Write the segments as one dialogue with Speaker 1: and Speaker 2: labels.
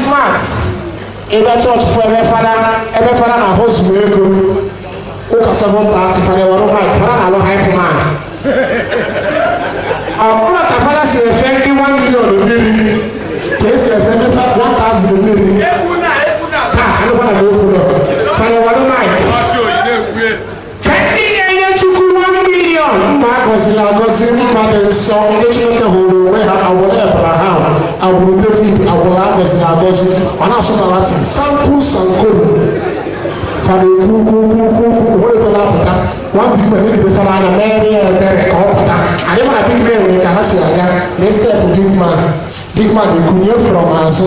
Speaker 1: Smart. Ebe chọọchị fụ ebe fada na-ahụzụ ego ụka 7:30, fada were mic, fada na-alụ hype man. Ọ bụrụ ka fada si efe ndị 1 million mmiri ka esi efe ndị 1000 mmiri taa, anụkwa na okwu nọ, fada were mic ka ndị na-enye Chukwu 1 million mma agọziri agọzi, mma dị nsọ, ndị Chineke hụrụ onwe ha, agbụrụ Abraham, agbụrụ David, agbụrụ agọziri agọzi. Ọ na-asụ na Latin, sanku sankoro. Fada ekwu ukwu ukwu ukwu ukwu, nwere ebe na-apụta. One big man ebido fara anya mere ya ebere ka ọ pụta. Adị mana big man nwere ka ha si aga na step. Big man, big man ekunye from azụ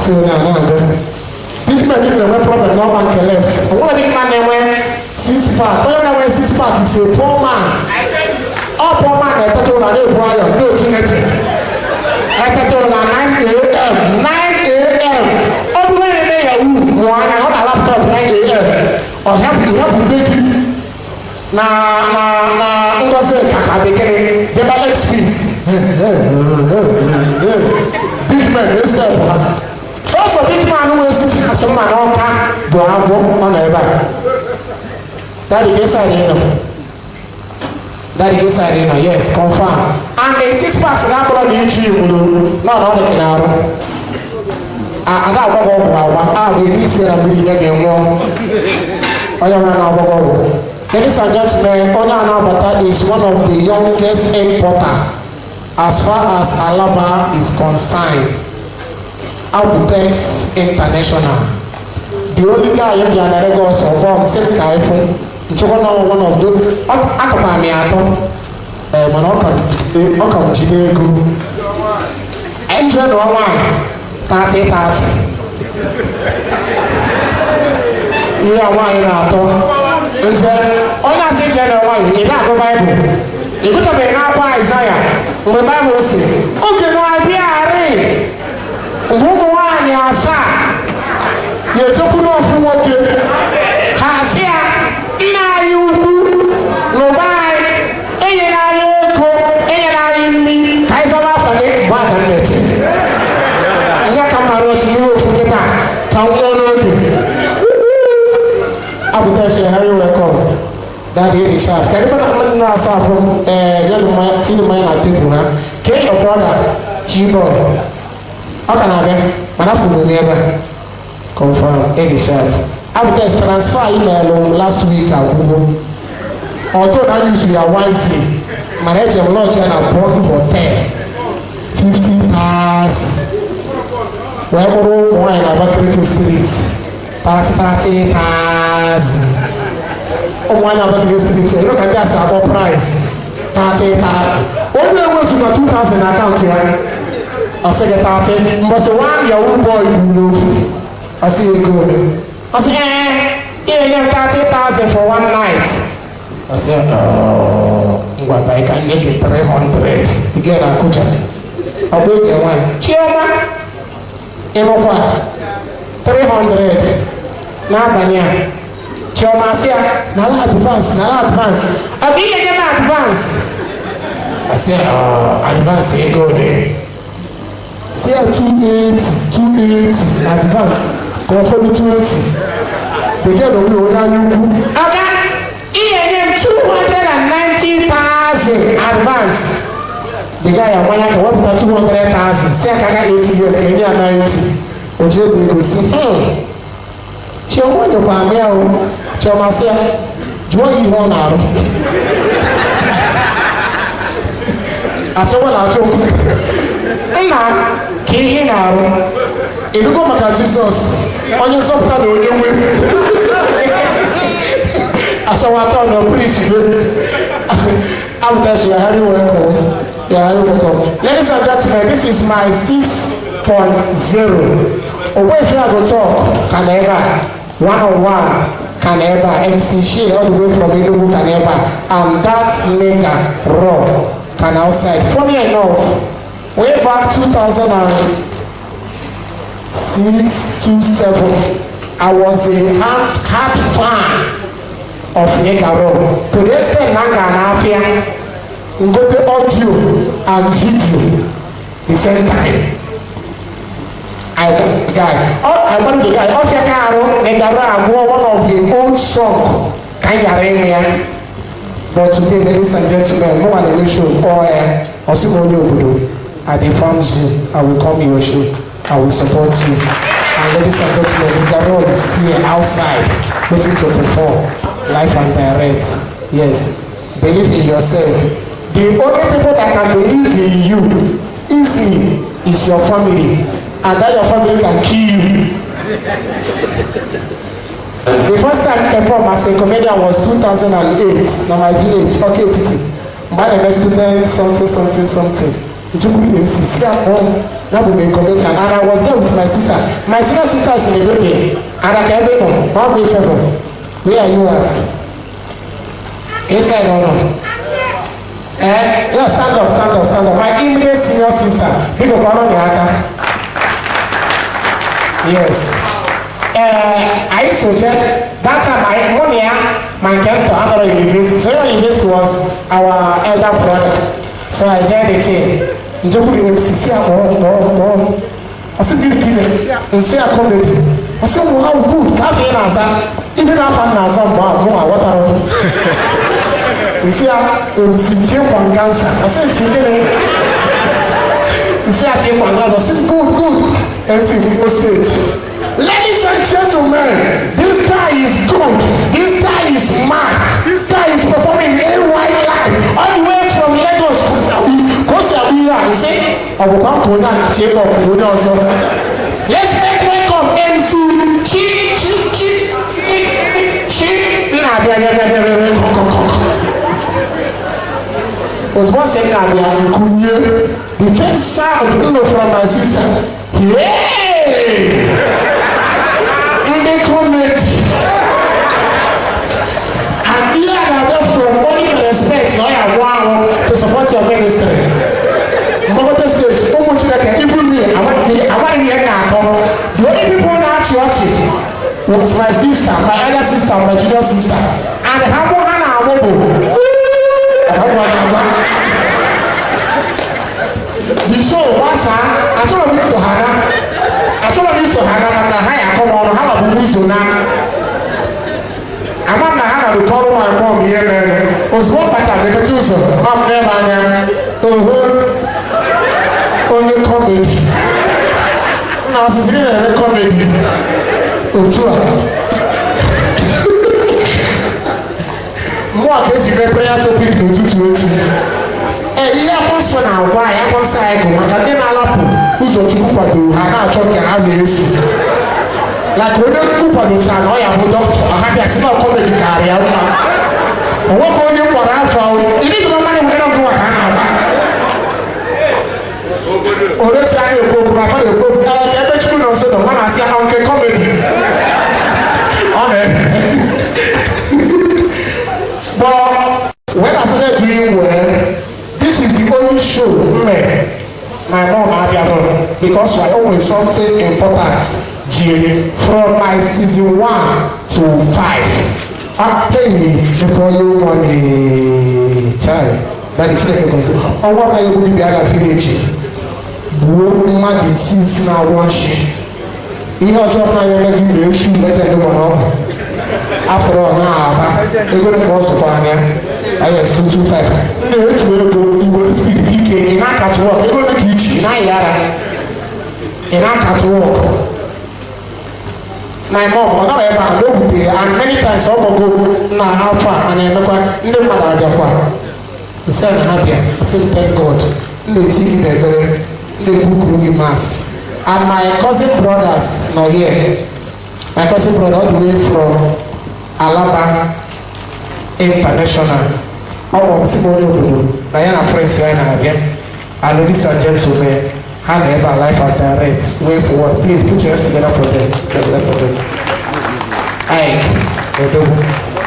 Speaker 1: si na na-abịa. Big man na-enwe problem n'ọba nke left. O nwere big man na-enwe six pack. Onye na-enwe six pack is a poor man. Ọ poor man na-eteta ụra na-ebu ayọ. Ndị otu na-eche eteta ụra 9 a.m., 9 a.m. Ọ bụrụ na eme yahoo mụọ anya, ọ na laptop 9 a.m., ọ hapụ hapụ be gị na Ngozi ka bekere bịaba x-fit. Big man na step ha sọsọ. Big man nwere six pack mma n'Ọka bụ agwọ. Ọ nọ ebe a. Daddy, get side nọ. Daddy, get side nọ. Yes, confirm. And the six packs ga-abụrụ na iji iwuru nọ na ọ dị gị n'arụ. Ada agba gị ọgwụ agba a ga-eri isi na mmiri ya ga-enwụọ. Onye ọbụla na-agba gị ọgwụ. Ladies and gentlemen, onye a na-abata is one of the youngest importer as far as Alaba is concerned. Abutex International. The only guy bịa na Lagos ọgbọ m sị m ka ịfụ nchekwa na one of the atọkwara m ya atọ ee, mana ọ ka m jide ego nje na nwaanyị 30 30. Ihe a nwaanyị na-atọ nje, onye asị nje na nwaanyị, ị na-agụ Baịbụl, ị gụtabeghị n'akwụkwọ Aịzaya mgbe Baịbụl si oge na-abịagharị mgbe ụmụ nwaanyị asaa ya echekwuru ofu nwoke, ha sị ya, "Nna anyị ukwu, n'ụba anyị, enyere anyị ego, enyere anyị nri ka anyị zaba afa gị." Mgbe a ka m na-eche nye ka m mara osimiri ofu nkịta ka m nwụọ n'oge. Apụta sị, "Harry, welcome." Daddy dị sharp. Kedu ebe na mmadụ na-asa afụ? Ee, nyelu mmanya, tinye mmanya na tebụl ha. Kee your brother Chiboy? Ọ ka na-abịa, mana afọ m ebe a. Confirm, ịdị sharp. Apụta transfer email last week agwụgwọ. Although na use ya wisely, mana eje m lodge ya na Bond Hotel 50,000 wee kpụrụ ụmụ nwaanyị na Abakaliki Street 30 30,000. Ụmụ nwaanyị Abakaliki Street ero ka ndị a si akpọ price 30,000. Onye enwezuga 2000 na akaụntụ ya, ọ sị gị 30. Mbọsị one yahoo boy gburu ofu, ọ sị ego ole? Ọ sị, ee, ị na-enye m 30,000 for one night. Ọ sị, ngwa banye ka nye gị 300. Ị ga na akụja. Ọ bụ enyi nwaanyị Chioma, ịnụkwa 300 n'abalị a? Chioma sị ya, "Nara advance, nara advance. Ọ bụ ihe nye m advance." Ọ sị, "Advance ego ole?" Si ya 280, 280 advance ka ọ fọdụ 20. The girl onwe onye anya ukwu, "Oga, ihe nye m 290,000 advance." The guy amanya ka wepụta 200,000, si aka ga ATM ka enye ya 90. O ji ego ego si, Chioma nyekwa m ya o." Chioma sị ya, "Jụọ ya ihe ọ na-arụ." Asọgwa na-achọ nna ka ihe ị na-arụ. Ịnụgo maka Jizọs, onye nzọpụta na onye nwe. Asọwa atọ na preach go. Abụta, you are highly welcome. You are highly welcome. Ladies and gentlemen, this is my 6.0. Ogbuefi I go talk ka na ebe a, one on one ka na ebe a, MC Shea all the way from Enugu ka na ebe a, and that nigga Raw ka na outside. Funny enough, way back 2006 27, I was a hard, hard fan of Nigga Raw. To the extent na nga na-afịa ngote audio and video the same time. I guy I gbara the guy ọfịa ka arụ na ị gara agụọ one of the old song ka anyị ghara ịnwe ya. But today, ladies and gentlemen, mụ nwa na-eme show, kpọọ ya, ọ sị m, "Onye obodo, I dey found you. I will come your show. I will support you." And ladies and gentlemen, Igaro is here outside waiting to perform live and direct. Yes, believe in yourself. The only people that can believe in you easily is your family, and that your family can kill you. The first time I perform as a comedian was 2008 na my village, Ọka Etiti. Mgbe a na-eme student something something something. Njukwu MC si akpọ m ya bụ m comedian, and I was there with my sister. My senior sister is in the building. Ada, ka ebe nọ, ma ọ bụ ife bụ. Where are you at? Inside or no? Eh? Yeah, stand up, stand up, stand up. My immediate senior sister. Biko ka ọ nọ n'aka. Yes. Anyị soje that time, anyị mụ na ya ma nke ntọ anọrọ university, so onye university was our elder brother, so I joined the team. Njekwuru MC si akpọrọ kpọrọ kpọrọ m, ọ sị, "Gịnị ka ị na-eme?" Nsị ya, "Comedy." Ọ sị, "Wow, good. Ka afọ ị na-aza?" Ibe na afa m na-aza mgbe ahụ, mụ aghọtara m. Nsị ya, "MC Chikwangansa." Ọ sị, "Chi gịnị?" Nsị ya, "Chikwangansa." Ọ sị, "Good, good." MC go stage, "Ladies and gentlemen, this guy is good. This guy is mad. This guy is performing AY live all the way from Lagos." Ka o si abụ ihe a, nsị ọ bụkwa nke onye a na-achị ịkpọ bụ onye ọzọ. "Let's make welcome MC Chi Chi Chi Chi Chi nna." Abịa bịa bịa bịa bịa kọkọkọ. Ozugbo sị na-abịa nkunye, the first sound m nụ from my sister, "Hey! Ndị comedy." And ihe a na-abịa from only respect na ọ ya agwụ ahụ to support your ministry. Mgbagote stage, ụmụ Chineke, even me, amaghị ihe m na-akọ. The only people na-achị ọchị was my sister, my elder sister, my junior sister, and ha mụ ha na-amụ bụ ọgwa agwa. The show gbasaa, achọrọ m iso ha na achọrọ m iso ha na maka ha ya akọ m ọnụ ha ma bụ ụzọ na ama m na ha na-arụkọ ọrụ. My mom, ihe mere ozugbo m batara, mepete ụzọ, ma m n'ebe anya oho onye comedy nna osisi na-eme comedy otu a. Mmụọ ka eji mee prayer topic n'ụtụtụ echi. Ee, ihe akwụkwọ nsọ na-agwa anyị, akwụkwọ nsọ anyị bụ maka ndị na-alapụ ụzọ Chukwu kwadoro ha na-achọ ka ha na-eso, like onye Chukwu kwadochara na ọ ya bụ dọkịta, ọha bịa sị na comedy karịa mma. Onwekwa onye mkpọrọ afọ ịdị dọrọ mmadụ nwere ọgụ ka a na-agba orochi anyị ekwu okwu ma fada ekwu okwu. Ee, ebe Chukwu nọ nso nọ nwa na-asị ha nke comedy ọ na-eme. But when I started doing well, this is the only show mme my mom abịaghị because I always something important jiri from my season one to five. Ah, hey, mekọ you money child. Daddy, Chineke gosi ọnwa na egwu dibịa na village gbuo mmadụ isii si na-agwọ nshi ihe ọjọọ na anya eme gị na-echu legend nọ n'ọgwụ. After all, na-aba ego ka ọ zụkwara ya is 225 na-etu ego iwere speed ike ị na-akatụ work ego ole ka ichi ị na-ayị ara ị na-akatụ work. My mom ọ nọrọ ebe a na o butere, and many times ọ gbago na afọ a na-emekwa ndị mmadụ abịakwa nsị na ha bịa sị m, "Thank God." M na-eti gị n'ekpere, m na-ekwukuru gị mass. And my cousin brothers nọ here, my cousin brother all the way from Alaba International. Ọ bụ m sị m, "Onye obodo," na ya na friends ya na-abịa. And ladies and gentlemen, ha nọ ebe a live and direct. Way forward, please put your hands together for them, together for them. Ike Odogwu,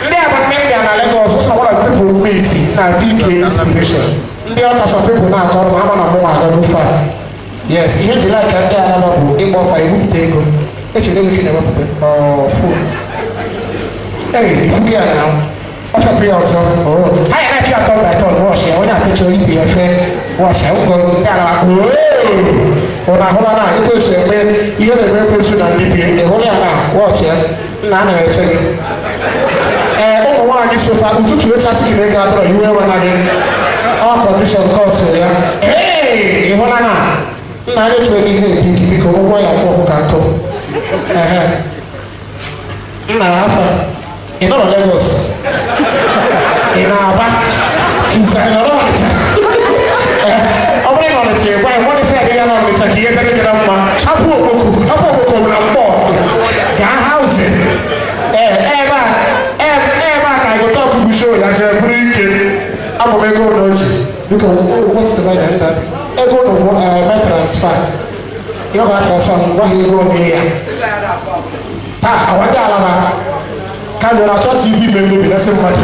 Speaker 1: ndị a bụ ndị bịa na Lagos. Ụsọ one of the people meet na BK Inspiration. Ndị ọka, some people na-akọrọ m ama na mụ agago far. Yes, ihe ji like ndị Alaba bụ ịgba ọfa ebupụta ego echere ego gị na-ewepụta phone. Ee, ifugi ya na ọ fepụ ya ọzọ. Ha ya na-efe atọ by turn wash ya, onye apịcha ibe ya fe wash ya. Ngọ ndị Alaba, ụnụ ahụla na ekwesu eme. Ihe na-eme ekwensu na ndị bie ịhụrụ ya na wọchị ya nna a na-eche gị. Ee, ụmụ nwaanyị sofa ụtụtụ echasị gị na ego atọrọ iwe ewena gị. Ọ condition kọsụ ya. Ee, ịhụla na nna anyị chọrọ gị na-ebi gị, biko ụgwọ ya akwụ ọkụ ka nkụ. Ehe. Nna ya afọ ị nọrọ Lagos, ị na-aba kisa, ị nọrọ Ọnịcha. Ọ bụrụ na Ọnịcha, ị gwa ya nwa gị ya na Ọnịcha ka ihe dịrị gị na mma. Hapụ okpoko, hapụ okpoko na mkpọ, gaa housing. Ee, ebe a ka anyị gote ọkụkụ show ya jee bụrụ ike. Abụ m ego n'oji, biko what's the matter? Nna, ego n'ụgwọ eme transfer, ihe ọ ga-transfer, ngwa ha ego onye ya taa. Awa ndị alaba ka nyere achọ TV memebi na sị mmadụ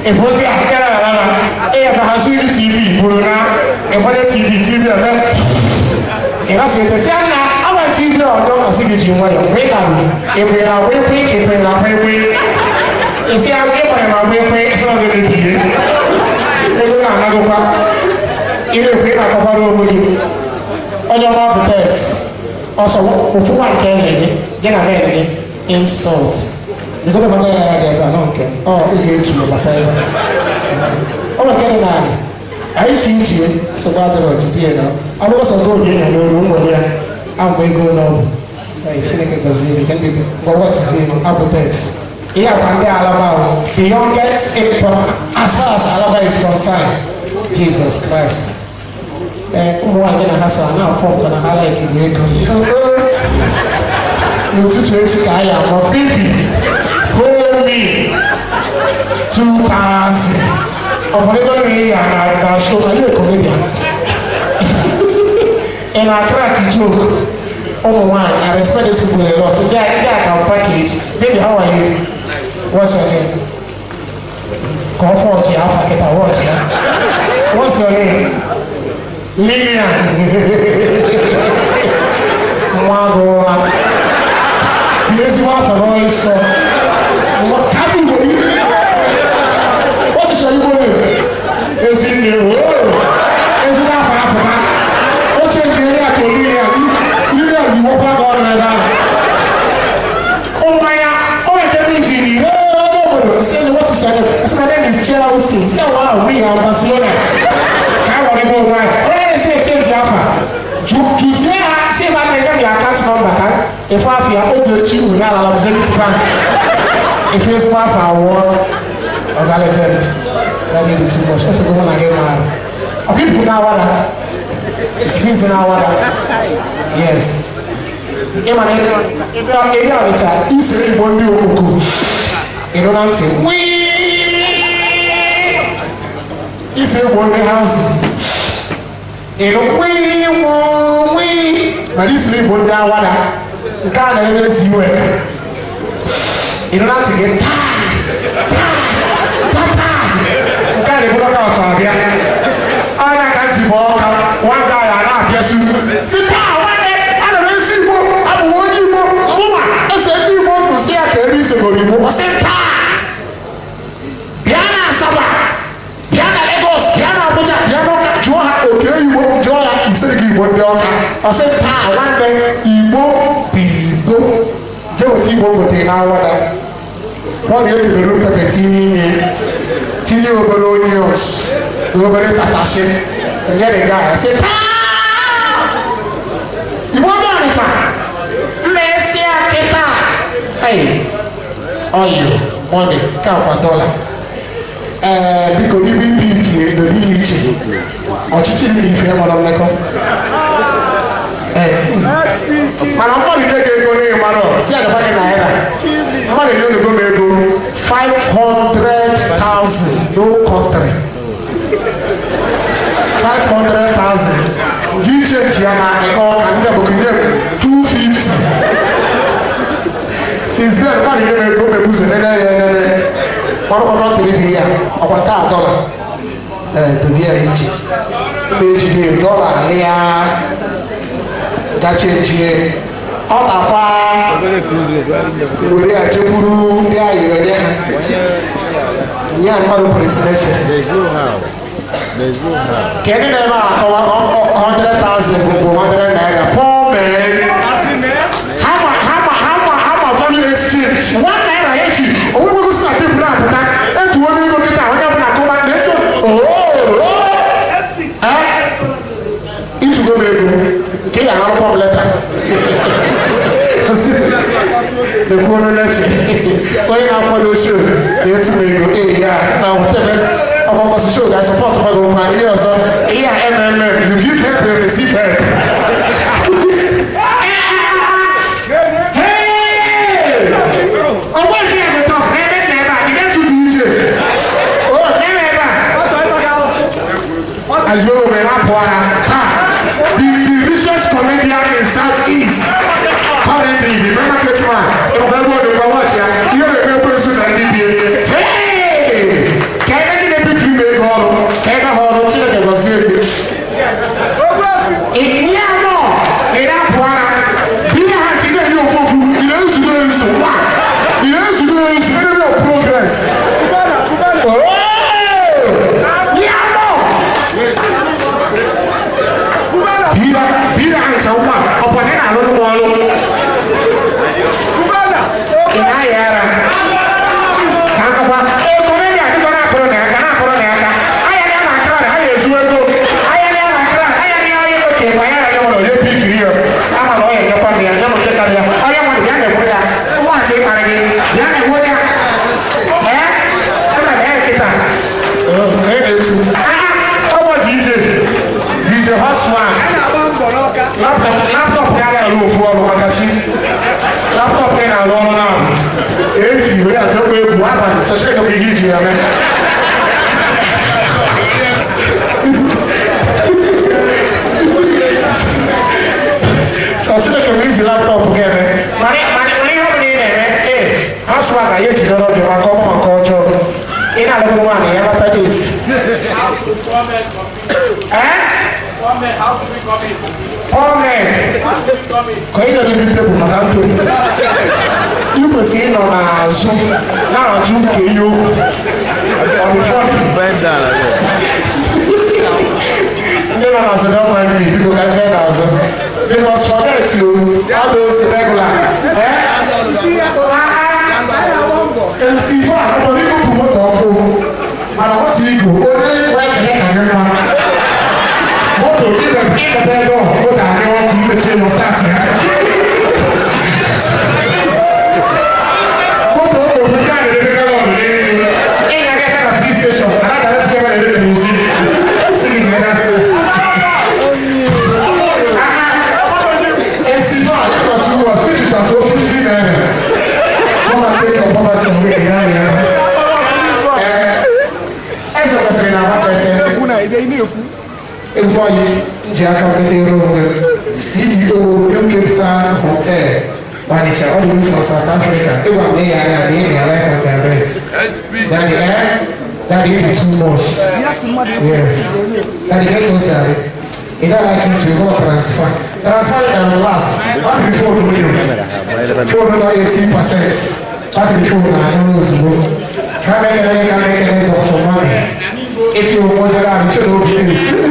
Speaker 1: ịfụ ndị a kere alaba ịya ka ha sụ iji TV bụrụ na ịgbanye TV, TV eme ịrasị si nna awa TV ọdọ asị gị ji nwayọ mgbe ị na-arụ ịkwere agwa ekwe, ịkwere agwa ekwe, isi ịkwere ma agwa ekwe, isi ọ ga-emebi ego na-anagụkwa ị na-ekwe na-akọkwara onwe gị. Onye ọma bụ tes ọsọ ofu nwa nke enyi gị gị na men gị insult ego bata ya ya ebe a nọ nke ọ ị ga-etu bata ebe ọ nwere nke dị n'ala anyị si ichie nsogbu adịrọ jide ya na ọ bụrụ sọ gold ya n'olu nwere ya ahụ ego n'ọbụ. Chineke gọzie gị ndị ngwa wachizie abụ tex ihe akwa ndị Alaba ahụ, the youngest importer as far as Alaba is concerned. Jesus Christ. Ee, ụmụ nwaanyị na ha so na-afọ nka na ha like gị ego n'ụtụtụ echi ka anyị akpọ baby, hold me 2000. Ọ bụrụ ego nri ya na na show. Are you a comedian? Ị na-crack joke? Ụmụ nwaanyị, I respect these people a lot. Ndị a, ndị a ka package. Baby, how are you? What's your name? Ka ọ fọọchị ya afa kịta, wọchị ya. What's your name? Lilian. Nwa agụụla ka ezigbo afọ n'ọsọ kafe Igbo gị. What is your Igbo name? Ezinne. Oo, ezigbo afọ apụta. O chenjiere ya to Lilian. Lilian yiwekwa gị ọrụ ebe ahụ. Mmanya o nweta meeting n'obodo say, "What is your name?" I say, "My name is Chelsea." Say, "Wow, me, I'm Barcelona." Ka a gwara ebe onwe anyị onye na-esi echenji afa jụzie ha si ebe a na-enye m ya account number ka ịfụ afọ ya Ogechi nwere alala m Zenith Bank. Ife ezigbo afọ awụọ ọga legend. That may be too much. O tego mụ na gị maara ọ people na-awada ife na-awada. Yes, ịma na ebe Ọnịcha isere Igbo ndị okpoko ịnụ na ntị wii ise Igbo ndị house ịnụ wii woo wii, mana isere Igbo ndị Awada nke a na-ere ezi iwe ịnụ na ntị gị taa taa taa taa. Nke a na-eburu ọka ọtọ abịa ọnya ka ntị bụ ọka nwata ya na-abịasu si taa. Nwanne, ana m esi Igbo, abụ m onye Igbo, mụnwa ese ndị Igbo kwụsị ya ka ebe isegoro Igbo. Ọ sị taa bịa na Asaba, bịa na Lagos, bịa na Abuja, bịa n'Ọka, jụọ ha oke Igbo, jụọ ya isere gị Igbo ndị Ọka. Ọ sị taa, nwanne, Igbo bụ Igbo. Jee weta Igbo gote na Awada ọrịa ekebere pepe tinye ime, tinye obere onions na obere tatasị nyere gị ahụ. Sị taa, Igbo ndị Ọnịcha mmesịa kịta. Hey, oil money nke akwa dọla. Ee, biko ibe ibe ike dobe ihe iche ọchịchị na ife mara mmekọ. Ee, mana mmadụ nye gị ego n'ihi mara si adaba gị naira. Mmadụ nye olugo m ego 500,000, no country 500,000 gị change ya na nke ọka ndị bụ nye 250. Since then, mmadụ nye m ego mebuzo nene ya enene ọrụkọ tiri bi ya ọkwa nke a dọla. Ee, dobe ya iche mma ejide dọla lịa gachenjie ọ takwa were ya jekwuru ndị ayịrị nye ha nye mmadụ presidential.
Speaker 2: There's no how. There's no how.
Speaker 1: Kedu na ebe a akọwa 100,000 Itigo m ego nke ị ga-akwụkwọ m leta. Ekwuolu leche onye na-akwado show na-etu m ego. Ee, ya na whatever ọkpọkọsị show ga-support kwago ma ihe ọzọ, ihe a mmm, you give help, you receive help. Hey! Ọgbọ ife ya go talk n'ebe nna ebe a, ị na-etu dị iche. O n'ebe ebe a. As well, we na-apụ agha taa. The richest comedian in South East currently, the member market man, ịbụkwa ebe ọ dịkwa watch ya, ihe na-eme ekwensu na ndị bie. Hey! Ka ebe ndị na-ebibi ime ego ọrụ, ka ebe ha ọrụ, Chineke gọzie gị. Ihe anọ ị na-apụ ara, ihe ha ji na-enye ofu ofu, ị na-ezu ezu, wa ị na-ezu ezu, ebe progress. Oh! Ihe anọ bira bira ncha nwa ọkwa na ị na-alụrụ m ọrụ, ị na-ayị ara ka akụkwa. Ee, comedian adịgọ na-akụrụ na aka, na-akụrụ na aka anya ya na akara na ha ga-ezu ego anya ya na akara anya ya onye oke ma ya na ya nwere onye pikiri ya ama na ọ ya enyekwa m ya nye m nke karịa onye mmadụ bịa na-ekwu ya nwaghachi ịkarị gị bịa na-ekwu ya. Ee, ebe na ya kịta ee na-etu ọgbọ DJ DJ Hotman. Laptop ya na-arụ ofu ọrụ maka chi laptop ya na-arụ ọrụ na eji were achọkwa egwu abalị sọchịrị bụ ihe iji ya mee. Sọchịrị bụ iji laptop gị eme mana ihe ọ bụla ị na-eme. Ee, asụwa ga ya ejidere gị maka ọma maka ọjọọ ị na-alụrụ nwaanyị ya nata esi. Ee, poor men ka ị nọ n'ebe tebụl maka ntoli, ị kwesịrị ịnọ n'azụ na-ajụ ka ihe okwu ọ dị fọdụ.
Speaker 2: Bend down again.
Speaker 1: Ndị nọ n'azụ don mind me, biko, ka jee n'azụ because forget you all those regular, eh? MC fa ọbụrụ ibu bụ moto ọfụ mana moto igbo onye nwe keke ka gị mma moto ịbebe ebe ọ moto anyụ ọkụ imechie nọ start ya moto okporo nke a na-edebe galọn n'elu ịnya gị aka na free station ana gara tinye ebe na-ere n'ezi si gị na ebe MC fa you got two words, which is at 50 naira. Come and take your property away. Yeah, yeah. Eh, eze kwesịrị na agbata ezigbo anyị nji aka metere onwe CEO New Cape Town Hotel Onitsha, all the way from South Africa. Ịgwa m ya anya na ị na life and direct. Daddy, eh? Daddy, you be too much. Yes. Daddy, get closer. You don't like it to go transfer. Transfer can last. What be phone million? Phone no 18%. What be phone na no ozugbo. Ka mekere ka mekere Dr. Money. If you want to have children,